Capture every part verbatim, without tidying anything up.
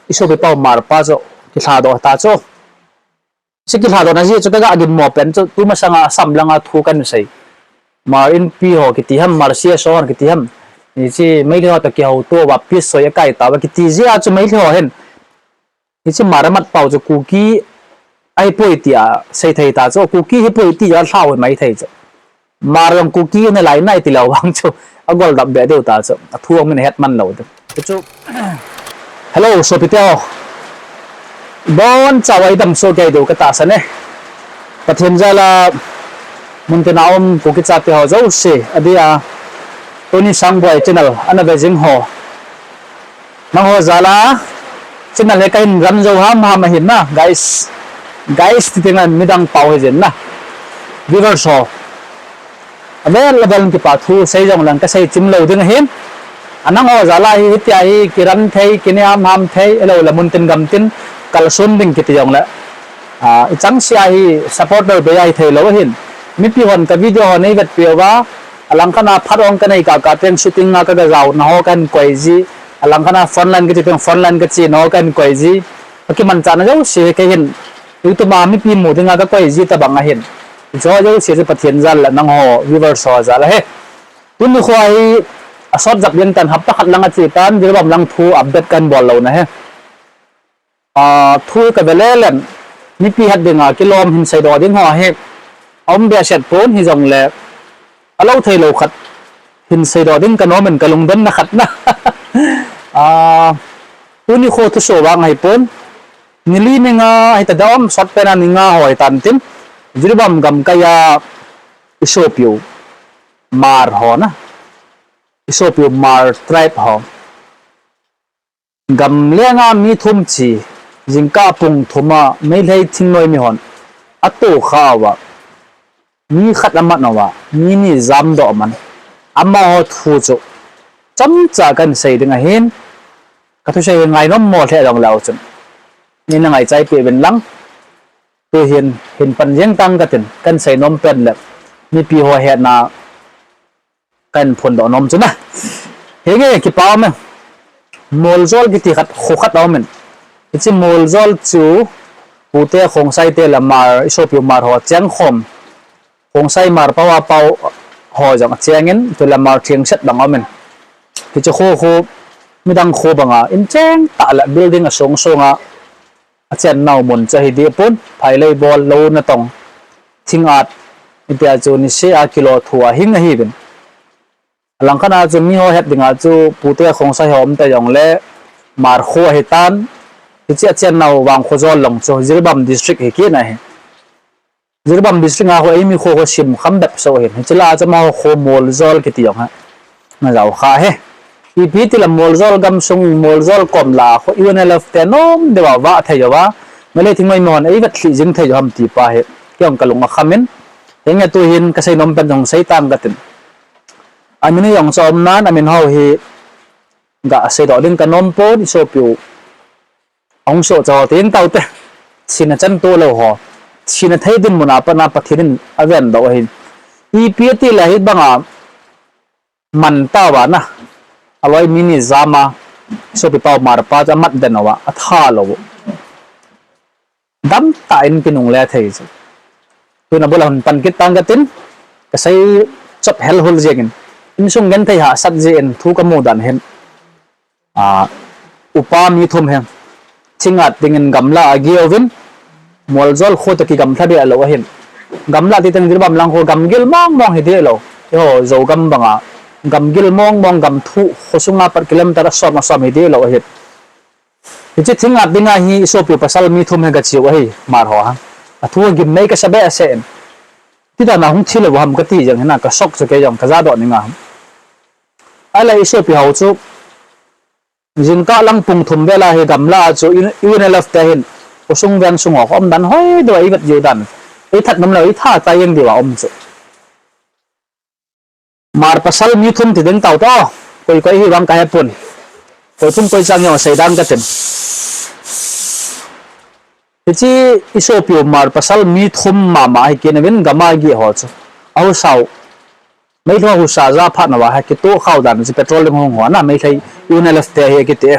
isopi pau Hmar pa chu kilhadoh ta chu. Hiche kilhadohna jeh chu kaga ginmo pen chu tumasanga Assam langa thu kahin sei. Hmar Inpi ho kiti ham, Hmar C S O hon kiti ham, hiche Meitei ho toh kihouto uva peace soi akai tauva kiti jeh a chu Meitei ho hin hiche Hmar amat pau chu Kuki ahipoi tia seithei ta chu, Kuki hipoi tia lhau hi maithei chu. Hmar jong Kuki nalai nai tilou vang chu agoldap beh diu ta chu, athu jong min ahet man lou diu chu. Hello sopite ho, bonchauva idam soh kei diu katahsan e. Pathen jal a muntina um Kuki chate ho jouse, adeh a Tony Sangboi channel ana ve jing ho, nangho jal a channel hi kahin run jou hamham ahin na guys. Guys ti tengle midang pau hijin na, viewers ho, avel avel in kipa thu sei jongleng kasei chim lou ding ahin. Anangho jal a hi hitia hi ki run thei, kine hamham thei, ahiloule muntin gamtin kalson ding kiti jongle, ichangseh a hi supporter bei a hithei lou ahin. Mipi hon ka video ho neivetpeh uva, alangkhat a phat ong kanei kahkah teng shooting a kaga jaona ho kahin koi ji, alangkhat a frontline kache teng frontline kachena ho kahin koi ji, akimanchahna jouse hi kei hin YouTube a mipi mu dinga kakoi ji tobang ahin. Hicheho jouse chu Pathen jal le nangho viewers ho jal ahi. Tuni kho hi asot jap jeng tan, hapta khat lang ache tan, Jiribam lang thu update kahin bol louna hi. Thu hi kave lelen, mipi het dinga kilom hin seidoh ding ho hi aum behseh pon, hijongle alou theilou khat hin seidoh ding kanom in, kalungdonna khat na. Tuni kho thusoh vang ahipon, ni li ni nga hita dam, sot pen a ni nga ho hitan tin, Jiribam gamkai a isopiu Hmar ho na, isopiu Hmar tribe ho, gamlenga mi thum che, jingkah pung thum a Meitei thingnoi mihon atohkhah uva, mi khat amat uva mi ni jamdoh man, amaho thu chu chomcha kahin sei ding ahin. Kathusei hi ngainom mo lheh jongleu chun neina ngaichai peh uvin lang. Tuhin hin pan jeng tang katin, kahin seinom pen le mipi ho hetna kahin phondoh nom chu na. Henge, kipa ume. Moljol kiti khat, kho khat aumin, hiche Moljol chu pute Khongsaite le Hmar, isopiu Hmar ho chengkhom, Khongsai Hmar pao a pao ho jong achengin, tule Hmar thengset bang aumin, hiche kho khu midang kho banga incheng tah le building asong songa achennau mun chu ahi dehpon, phailei bol, lou natong, thingat, hitia chu niseh a kilo thu a hing ahiuvin. Alangkhat a chu miho het dinga chu pute Khongsai ho umta jongle Hmar kho ahitan, hiche achennau Vangkho jol lang chu Jiribam district hi kit ahi. Jiribam district a khu eimi kho khu simkham bep soh ahin, hiche lah a chu amaho kho Moljol kiti jong ana jaokha ahi. Ipi tile Moljol gamsung, Moljol kom lah a khu U N L F te nom deuva vah thei jouva, Meitei thingnoi mihon eivetlhih jing thei jou ham ti pa hi kei jong kalung akhamin, henge tuhin kaseinom pen jong sei tang katin. Amin hi jong chu aumnan, amin ho hi gaseidoh ding kanom pon, isopiu ahung sohcha ho teng taute, thina chan toh lou ho, thina thei dinmun a pat a Pathen in avendoh ahin. Ipi atile hibanga man tauva na, aloi mi ni jama, isopi pau Hmar pa chu amat den uva, atha lou u, damtah in kinungle thei chu. Tuna bula hin pan kit tang katin, kasei chop helhul jengin, insung genthei hahsat jeh in thu kamu dan hin, upa mi thum hi thingat dingin gamlah a ageuvin, Moljol kho toh kigamlha deh lou ahin. Gamlah ti teng Jiribam lang kho gamgil mong mong hi deh lou, eiho Zogam banga gamgil mong mong, gamthuh, khosunga pat kilometer asom asom hi deh lou ahin. Hiche thingat dinga hi isopiu pasal mi thum hi gache u ahi, Hmar ho a. Athu gimnei kasa behseh in. Tidan a hung thi lou ham kati jeng hina, kashock chu kei jong kajadoh ninga. Ahile isopi ho chu jingkah lang pung thum vel a hi gamlah a chu U N L F te hin khosung veng sung ho khu umdan hoi deuva eivet jiu dan, eithat nom lou, eitha chai jeng diuva um chu. Hmar pasal mi thum ti ding taute, koi koi hivang kahepon, koi thum koi chang jong sei dang katin. Hiche isopiu Hmar pasal mi thum mama hi kit uvin, gam a geh ho chu, ahusau, Meitei husa ja phat nauva hi kitohkhau dan chu patrol ding hung ho na, Meitei U N L F te hi kiti.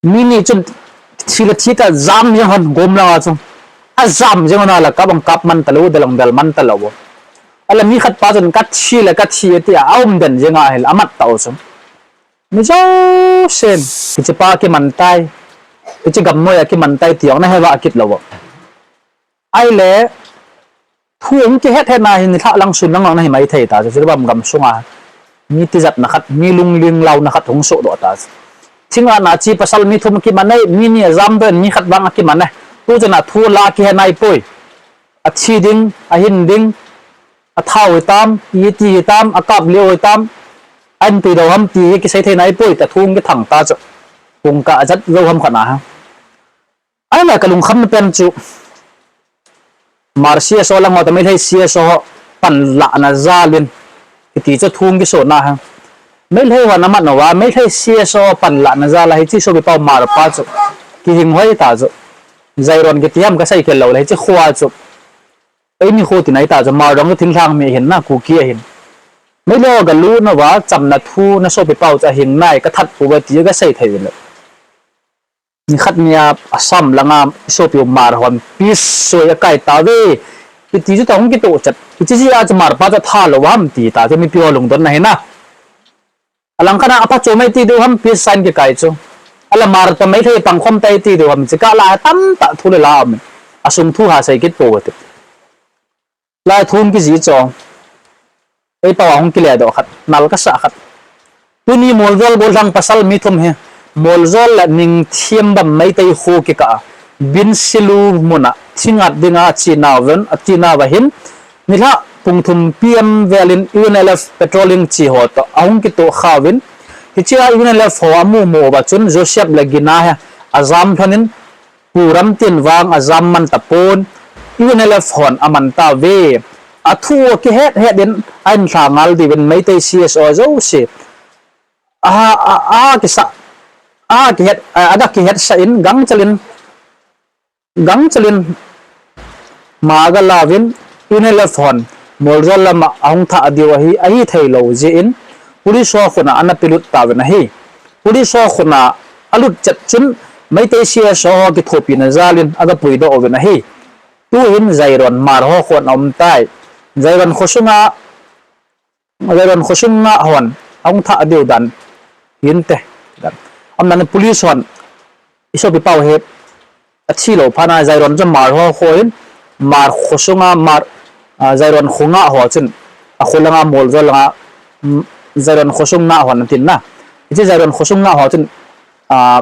Mi ni chun thi le thi ta jam jeng hon gom langa chu. A jam jeng hon a la kap ang kap man talou, del ang del man talou. Ala mi khat pa chun ka thi le ka thi ati a, a um den jeng a hel, a mat tau chu. Mi jousen, hiche pa kiman tai, hiche gamnoi a kiman tai ti jong na heva kit lou. Ahile, thu hung kihet het na hin nilhah lang sun lang lang na hi mai thei ta chu, Jiribam gam sunga. Mi tijatna khat, mi lungling launa khat hung sohdoh ta chu. Thinga na chi pasal mi thum kiman e, mi ni a jam doh in mi khat vang a kiman e. Tu chana thu la kihe nai poi. A thi ding, a hin ding, a thao hitam, iti hitam, a kap leo hitam, a in tui dou ham ti hi kisei thei nai poi, ta thu hung kithang ta chu. Kung ka a jat lou ham khat na ha. Ahile ka lungkham na pen chu, Hmar C S O lang ho ta Meitei C S O ho panlahna jal in, kiti chu thu hung kiso na ha. Meitei ho na mat nova, Meitei C S O panlahna jal a hiche sopi pau Hmar pa chu kihing hoi ta chu. Jairon kiti ham ka sei khel lou le, hiche khoa chu. Eini kho ti nai ta chu, Hmar dong chu thinglhang mi ahin na, Kuki ahin. Meitei ho ga lu nova, chamna thu na sopi pau chu ahing nai, ka that pouve ti ka sei thei le. Nikhat nia Assam langa sopi u Hmar hon peace soi a kai tave. Kiti chu ta hung kitoh chat. Hiche jeh a chu Hmar pa chu tha lou ham ti ta chu mipi ho lungdon na hi na. Alang khat a apha chu mai ti diu ham peace sign kikai chu. Ala Hmar ta Meitei pang khom tai ti diu ham chu ka la tamtah thu le la um. Asung thu ha sei kit pou ti. Lai thu hung kiji chu. Ei pau a hung kile doh khat, nal kasa khat. Tuni Moljol gollhang pasal mi thum hi, Moljol le Ningthiam bam Meitei kho kikah a, Binsilu muna thingat dinga chinauvin, achinauva hin, nilhah pung thum P M velin U N L F patrolling chi ho toh ahung kitoh khauvin, hichea U N L F ho amu mu uva chun Joseph le Gina hi ajam lhonin, Pu Ramtin vang ajam man tapon, U N L F hon aman tauve. Athu akihet het in, a inlha ngal diuvin Meitei C S O jouse. A, a, a kisa, a kihet, a, aga kihetsah in, gangchel in, gangchel in, ma aga lauvin, U N L F hon, Moljol lama ahung thah diu ahi, ahi theilou jeh in, police ho khut a ana pelut tauvin ahi. Police ho khut a alut chet chun, Meitei C S O ho kithopina jal in aga puidoh uvin ahi. Tuhin Jairon Hmar ho khut a aum tai. Jairon khosunga, Jairon khosunga hon, ahung thah diu dan, hinte. Dan. Amdan police hon, isopi pau hi, athi lou phat na Jairon chu Hmar ho kho in, Hmar khosunga Hmar, a, Jairon khonga ho chun, akho langa Moljol langa, mm, Jairon khosunga hon atin na. Hiche Jairon khosunga ho chun, a,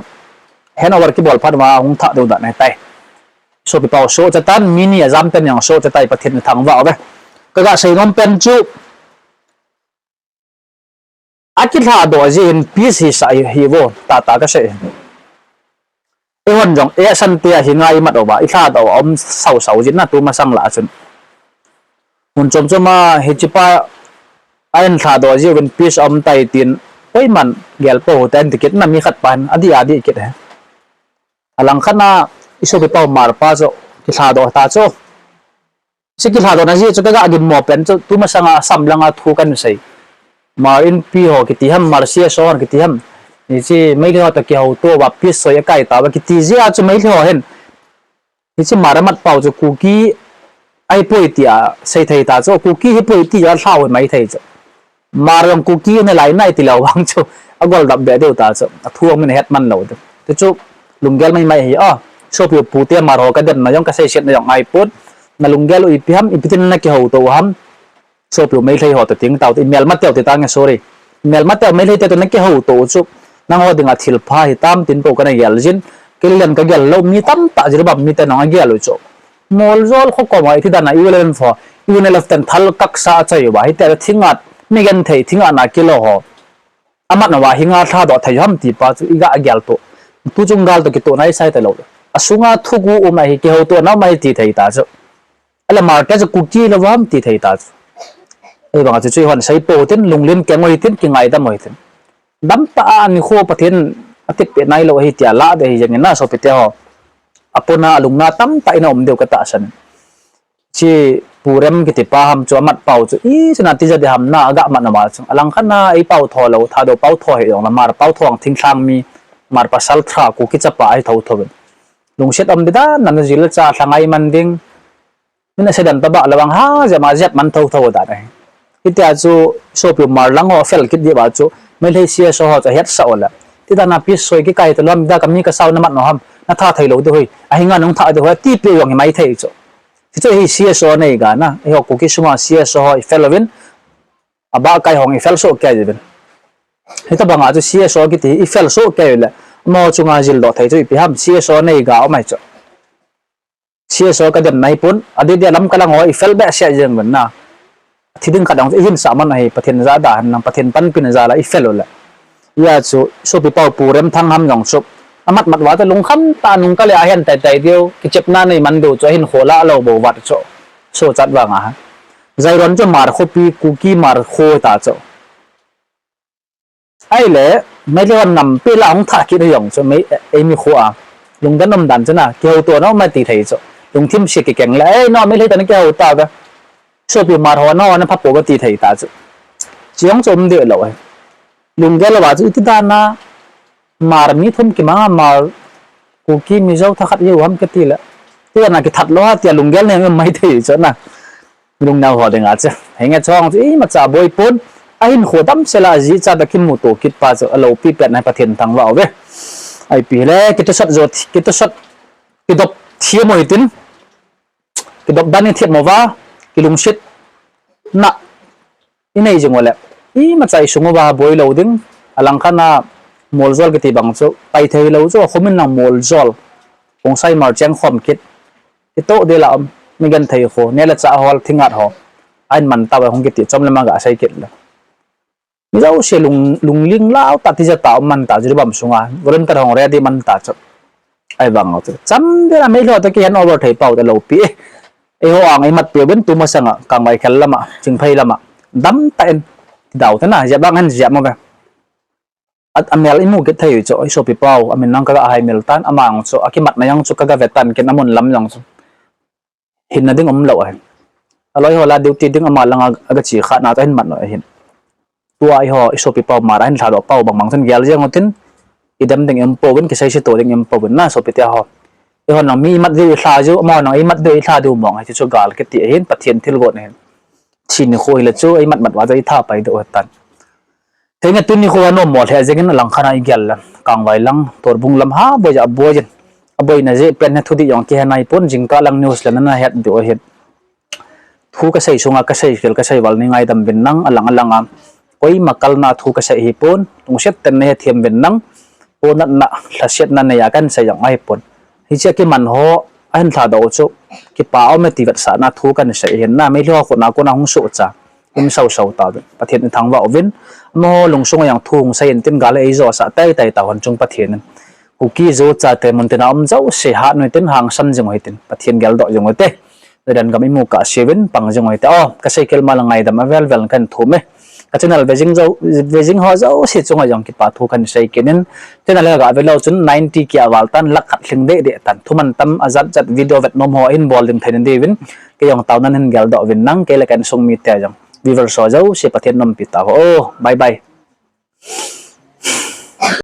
handover kibol phat uva hung thah diu dan ahitai. Sopi pau sohcha tan, mi ni ajam pen jong sohcha tai, Pathen in thangvah uve. Kaga sei nom pen chu, akilhadoh jeh in peace hisah hi, hivo, tata kasei. Eihon jong, eh, sante a hinga imat uva, ilhadoh uva um sau sau jin na tumasang lah a chun. Mun chom chom a, hichepa, a inlhadoh jeh uvin peace aum tai tin, koiman gelpou hite anti kit na mi khat pan, adih adih kit ahi. Alang khat na, isopi pau Hmar pa chu, kilhadoh ta chu. Hiche kilhadohna jeh chu kaga gimmo pen chu, tumasanga Assam langa thu kahin sei. Hmar Inpi ho kiti ham, Hmar C S O hon kiti ham. Hiche Meitei ho toh kihouto uva, peace soi akai tauva, kiti jeh a chu Meitei ho hin. Hiche Hmar amat pau chu Kuki ahipoi tia sei thei ta chu, Kuki hipoi tia lhau hi mai thei chu. Hmar jong Kuki nalai nai tilou vang chu, agoldap be diu ta chu, athu jong min ahet man lou diu. Ti chu, lunggel mai mai hi a, sopi u pute Hmar ho kademna jong kaseisetna jong ahipon, nalunggel u ipi ham, ipi tin nakihouto u ham, sopi u Meitei ho toh ting tau, imelma teu ti tange, sorry. Imelma teu Meitei te toh nakihouto u chu, nangho dinga thilpha hitam tin pou kana gel jin, kei len kagel lou, mi tamtah Jiribam mite nong agel u chu. Moljol kho koma iti dan a U N L F ho, U N L F ten thal kaksa achai uva, hitia thingat, mi genthei, thingatna kilo ho. Amat uva hinga lhadoh thei u ham ti pa chu iga geltoh. Tu chung gal toh kitohna isei talou. Asunga thugu um ahi, kihoutohna um ahi ti thei ta chu. Ahile Hmar te chu Kuki lou ham ti thei ta chu. Ahivanga chu chu eihon sei pou tin, lunglen keng u hitin, kingaidam u hitin. Damtah a nikho Pathen in atep peh nailou ahi tia lah ding ahi jengin na sopite ho. Apona alungna tamtah in aum diu katahsan. Hiche Pu Rem kiti pa ham chu amat pau chu, ichan a tija ding ham na aga mat uva chu. Alang khat na eipao tho lou, Thadou pao tho hi jong la Hmar pao tho ang thinglhang mi. Hmar pasal tha Kuki chapa ahi thotho in. Lungset um ding dan, nanu jil cha lhangai man ding. Min asei dan tobang lou vang ha, jep ma jep man thotho dan ahi. Hitia chu sopi Hmar lang ho fel kit diu va chu, Meitei C S O ho chu hetsah u le. Ti dan a peace soi kikai talou ham, da kami kasao namat nau ham, natha thei lou diu hoi. Ahi nga nung tha diu hoi, ti pe jong hi mai thei chu. Hichu hi C S O nei ga na, eiho Kuki sunga C S O ho i fel uvin, abah kai hong i fel soh kei uvin. Hitobang a chu C S O kiti i fel soh kei u le, amaho chunga jildoh thei chu ipi ham, C S O nei ga um ahi chu. C S O ka dem nai pon, adeh deh lam kalang ho i fel behseh jeng uvin na. Thi ding khat dang chu i hinsah man ahi, Pathen jahda hen lang, Pathen panpina jal a i fel u le. Hia chu, sopi pau Pu Remthang ham jong chu. Amat mat va chu lungkham tah nung ka le ahen tai tai diu, kichepna nei man diu chu ahin kho la lou bou vat chu. Sochat vang a. Jairon chu Hmar khopi, Kuki Hmar kho ta chu. Ahile, Meitei hon nampi la hung thah kit hi jong chu, mei, eimi kho a. Lungdon um dan chu na, kihouto na um a ti thei chu. Lungthim se kikeng le, ei, no, Meitei tana kihou ta ve. Sopi Hmar ho, no, na pha pouve ti thei ta chu. Chi jong chu um deh lou ahi. Lunggel lou va chu iti dan a, Hmar mi thum kimang a, Hmar Kuki Mizo thakhat hi u ham kati le. Ti dan a kithat lou a tia lunggel nei um mai thei chu na. Lungneo ho dinga chu. Henge chong chu imacha boi pon. Ahinkho damsel a ajichat a kimuto kit pa chu aloupi pet na Pathen thangvah uve. Ipi le, kitusot jo, kitusot, kidop thiam u hitin. Kidop dan i thiam uva, kilungsetna i nei jing u le. Imacha i sung uva boi lou ding, alangkhat a moljol kiti bang chu, pai thei lou chu, akhomin lang moljol. Khongsai Hmar cheng khom kit. Kitoh deh la um, mi genthei kho, neh le chah hol thingat ho. Ahin man tauve hung kiti, chom le ma ga sei kit le. Mi jouse lung, lungling lau tah tija tah um man ta, Jiribam sunga, volunteer hung ready man ta chu. Ahivang chu. Cham deh la Meitei ho toh kihen over thei pau ta loupi. Eiho ang imat peuvin tu masanga, Kangvaikhel lama, Chingphei lama. Damtah in, ti dau tana, jep lang hen jep mo ve. At amel imu kit thei chu, i sopi pau, amin lang kaga haimil tan, amang chu, akimatna jong chu kaga ve tan, ken amun lam jong chu. Hinna ding umlou ahin. Aloi ho la duty ding ama langa aga che kha na chu ahin mat u ahin. Tua eiho i sopi pau Hmar ahin lhadoh pau bang bang chun gel jeng utin, idem ding um pouvin, kisei se to ding um pouvin na sopi te ho. Eihon lang mi imat diu ilha diu, amahon lang imat diu ilha diu mong ahi chu gal kiti ahin, Pathen thilgon ahin. Thi nikho hile chu, imat mat uva chu itha pai diu ahitan. Henge tuni kho anom mo lheh jengin alangkhat a igel le, Kangvai lang, Torbung lam ha boi ja boi jin. Aboina jeh pen hi thudih jong kihe nai pon, jingkah lang news le nana het diu ahin. Thu kasei sunga kasei khel kasei val nei ngaidam uvin lang, alang alanga. Koima kalna thu kasei hipon, lungset ten nei hethem uvin lang. Ponatna, lhasetna neiya kahin sei jong ahipon. Hiche kiman ho ahin lhadoh u chu, kipa aume ti vetsahna thu kahin sei ahin na, Meitei ho khutna kona hung sohcha um sausau tauvin, Pathen in thangvah uvin. Amaho lungsunga jong thu hung sei intin, gal eijosah tei tei tauhen chung Pathen in. Kuki Zo chate muntina um jouse hatnu hitin, hangsan jing u hitin, Pathen geldoh jing u hite. Leidan gam imu kahse uvin pang jing u hite. O, kasei khel ma le ngaidam avel vel kahin thum e. Ka channel ve jing ho jouse chunga jong kipa thu kahin sei kit in, channel ga velou chun ninety K aval tan, lakh khat lhing deh deh tan, thu mantam ajat jat video vetnom ho ahin bol ding thei na diuvin, kei jong taona nahin geldoh uvin lang, kei le ka insung mite jong, viewers ho jouse Pathen in umpi tauhen. O, bye bye.